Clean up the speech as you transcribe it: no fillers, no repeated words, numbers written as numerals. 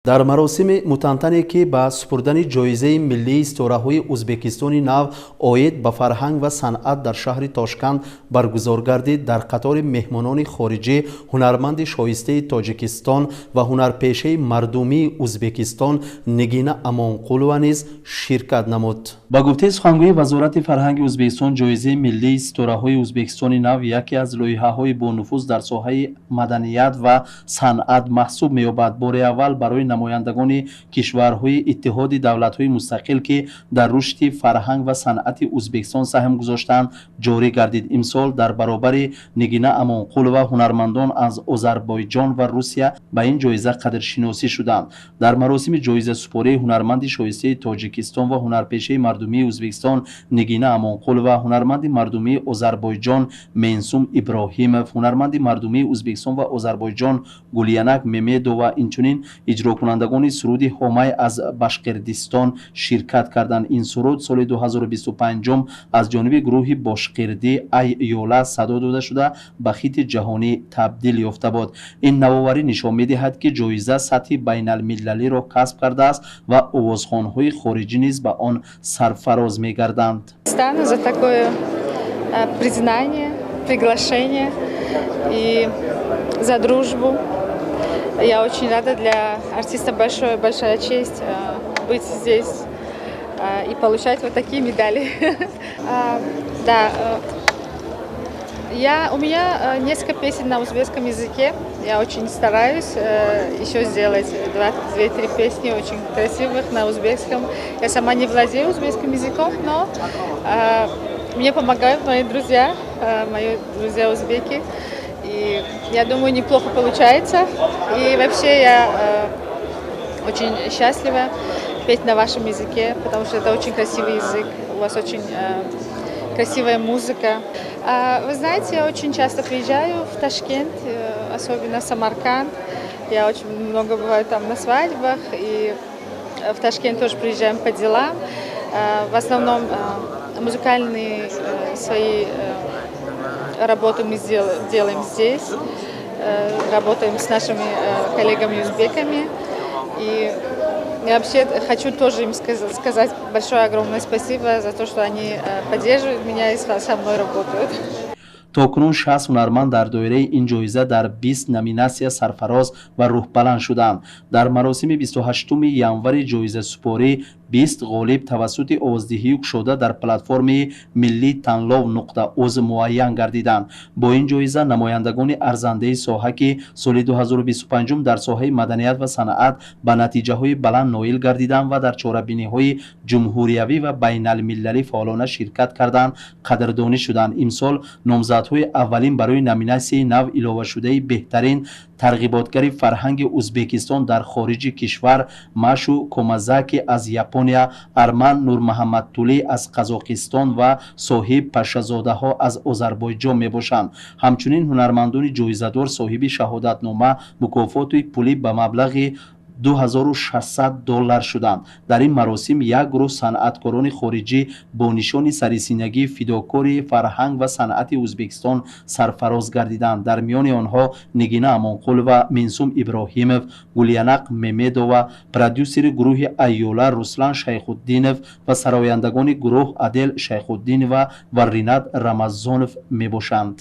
Дар маросими мутантане, ки ба супурдани ҷоизаи миллии ситораҳои Ӯзбекистони нав оид ба фарҳанг ва санъат дар шаҳри Тошканд баргузор гардид, дар қатори меҳмонони хориҷӣ ҳунарманди шоистаи Тоҷикистон ва ҳунарпешаи мардумии Ӯзбекистон Нигина Амонқулова низ ширкат намуд. Ба гуфтаи сухангӯи Вазорати фарҳанги Ӯзбекистон, ҷоизаи миллии ситораҳои Ӯзбекистони нав яке аз лоиҳаҳои бонуфуз дар соҳаи маданият ва санъат маҳсуб меёбад. Бори аввал барои намояндагони кишварҳои Иттиҳоди давлатҳои мустақил, ки дар рушди фарҳанг ва санъати Ӯзбекистон саҳм гузоштанд, ҷорӣ гардид. Имсол дар баробари Нигина Амонқулова ҳунармандон аз Озарбойҷон ва Русия ба ин ҷоиза қадршиносӣ шуданд. Дар маросими ҷоизасупории ҳунарманди шоистаи Тоҷикистон ва ҳунарпешаи мардумии Ӯзбекистон Нигина Амонқулова, ҳунарманди мардумии Озарбойҷон Менсум Иброҳимов, ҳунарманди мардумии Ӯзбекистон ва Озарбойҷон Гулянак Мемедова, инчунин иҷрокунандагони суруди «Ҳомай» аз Башқирдистон ширкат карданд. Ин суруд соли 2025 аз ҷониби гурӯҳи бошқирдӣ «Ай Ёла» садо дода шуда, ба хити ҷаҳонӣ табдил ёфта буд. Ин навоварӣ нишон медиҳад, ки ҷоиза сатҳи байналмилалиро касб кардааст ва овозхонҳои хориҷӣ низ ба он сарфароз мегарданд. За такое признание, приглашение и за дружбу. Я очень рада. Для артиста большая, большая честь быть здесь и получать вот такие медали. Да, у меня несколько песен на узбекском языке. Я очень стараюсь еще сделать две-три песни очень красивых на узбекском. Я сама не владею узбекским языком, но мне помогают мои друзья узбеки. И я думаю, неплохо получается. И вообще я очень счастлива петь на вашем языке, потому что это очень красивый язык. У вас очень красивая музыка. Вы знаете, я очень часто приезжаю в Ташкент, особенно Самарканд. Я очень много бываю там на свадьбах, и в Ташкент тоже приезжаем по делам. В основном музыкальные свои работы мы делаем здесь, работаем с нашими коллегами-узбеками. И я вообще хочу тоже им сказать большое огромное спасибо за то, что они поддерживают меня и со мной работают. То кунун 60 ҳунарманд дар доираи ин ҷоиза дар 20 номинатсия сарфароз ва рӯҳбаланд шуданд. Дар маросими 28 январи ҷоизасупорӣ 20 ғолиб тавассути овоздиҳии кушода дар платформаи миллии tanlov.uz муайян гардиданд. Бо ин ҷоиза намояндагони арзандаи соҳа, ки соли 2025 дар соҳаи маданият ва санъат ба натиҷаҳои баланд ноил гардиданд ва дар чорабиниҳои ҷумҳуриявӣ ва байналмилалӣ фаъолона ширкат карданд, қадрдонӣ шуданд. Имсол номзадҳои аввалин барои номинатсияи нав иловашудаи «Беҳтарин тарғиботгари фарҳанги Ӯзбекистон дар хориҷи кишвар» Машу Комазаки аз Япония, Арман Нурмуҳаммадтулӣ аз Қазоқистон ва Соҳиб Пашазодаҳо аз Озарбойҷон мебошанд. Ҳамчунин ҳунармандони ҷоизадор соҳиби шаҳодатнома, мукофоти пулӣ ба маблағи 2600 доллар шуданд. Дар ин маросим як гурӯҳ санъаткорони хориҷӣ бо нишони сарисинагии «Фидокори фарҳанг ва санъати Ӯзбекистон» сарфароз гардиданд. Дар миёни онҳо Нигина Амонқулова, Менсум Иброҳимов, Гулянақ Мемедова, продюсери гурӯҳи «Айёла» Руслан Шайхуддинов ва сарояндагони гурӯҳ Адел Шайхуддинова ва Ринат Рамазонов мебошанд.